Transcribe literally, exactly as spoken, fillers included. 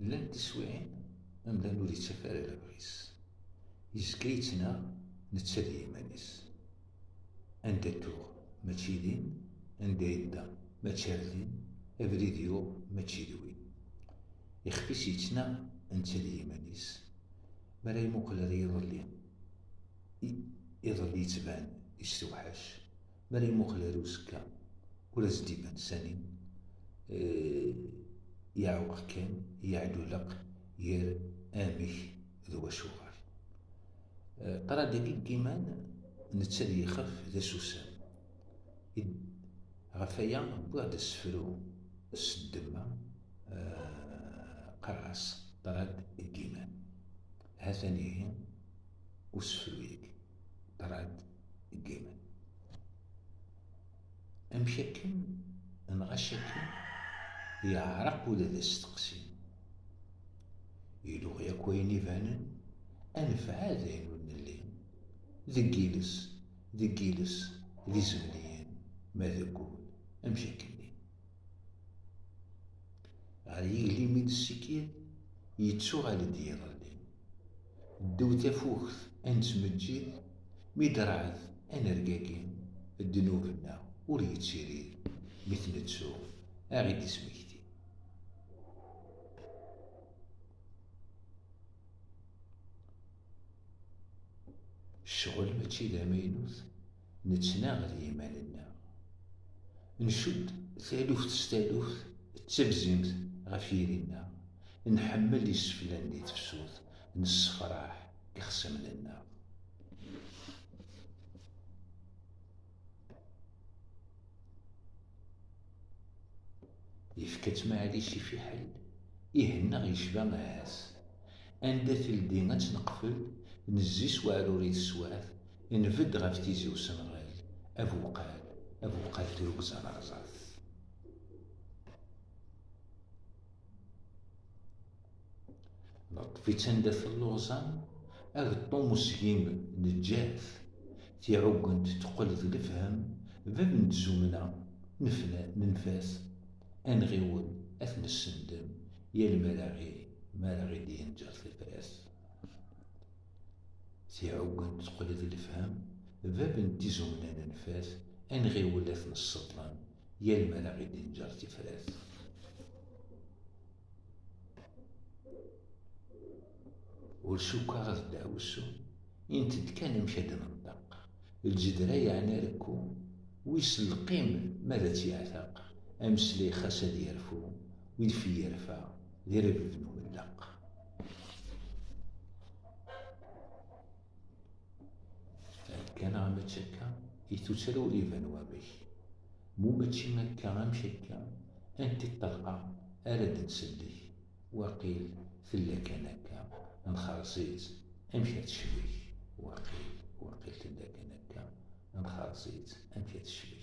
Llant tiswiɛin amdan ur yettaf ara lebɣi-s. Yezga yettnaɣ netta d yiman-is. Anda tuɣ mačči din, anda yedda mačči ar din, abrid yuɣ mačči d win. Ixef-is yettnaɣ netta d yiman-is. Mi ara imuqel ar yiḍelli, i- iḍelli yettban istewḥac. Mi ara imuqel ar uzekka, ur as-d-iban sani. Eh, yeɛweq kan, yeɛduleq gar amek d wacuɣer. Eh, ṭṭrad-agi n yiman, netta ad yexf d asusam. I d-, ɣef waya, wwiɣ-d asefru s ddemma, eh, qqareɣ-as ṭṭrad n yiman. Ha-t-an ihi usefru-agi, ṭṭrad n yiman. Amek akken, nɣac akken, yeɛreq ula d asteqsi. Iluɣ yakk wayen ibanen, ad nebɛad ayen ur nelli. Deg yiles, deg yiles, d izemliyen, ma deg wul, amek akken-nni. Ɣer yiglim i d-ssikid, yettuɣal-d yiḍelli. Ddew tafukt ad nettmeǧǧid, mi d-rɛed ad nergagi, ddnub-nneɣ ur yettirid, mi t-nettu ad ɣ-id-ismekti. Ccɣel mačči d amaynut, nettnaɣ d yiman-nneɣ. Ncudd taluft s taluft d tabzimt ɣef yiri-nneɣ. Nḥemmel iseflan di tefsut, nessefraḥ ixṣimen-nneɣ. Yefka-tt Maɛlic i fiḥel, ihenna yecba ahat. Anda teldi ad tt-neqfel, nezzi s weɛrur i teswiɛt, nbedd ɣef tizi usenɣel, abuqal, abuqal trugza n rẓat. Neṭṭef-itt anda telluẓam, ageṭṭum usgim neǧǧa-t, tiɛuggent teqqel d lefhem, bab n tzumna nefna-, nenfa-t, ad nɣiwel ad t-nessendem, yal mi ara ɣi-, mi ara ɣ-id-yenǧer tifrat. Tiɛuggent teqqel d lefhem, bab n tizumna nenfa-t, ad nɣiwel ad t-nesseḍlem, yal mi ara ɣ-id-yenǧer tifrat. Ur cukkeɣ ad ddeɛwessu, int-d kan amek ad d-nenṭeq. Lǧedra yeɛni arekku, wis lqim ma d ad tt-yeɛteq, ameslay xas ad yerfu, wid fi yerfa, d irabeb n umelleq. Akka neɣ mačči akka, i tuttra ur iban wamek. Mu mačči akka, amek akka, anti ṭṭerqa ara d-nsellek? Waqil tella kan akka, nxerṣ-itt amek ad tecbek. Waqil, waqil tella kan akka, nxerṣ-itt amek ad tecbek.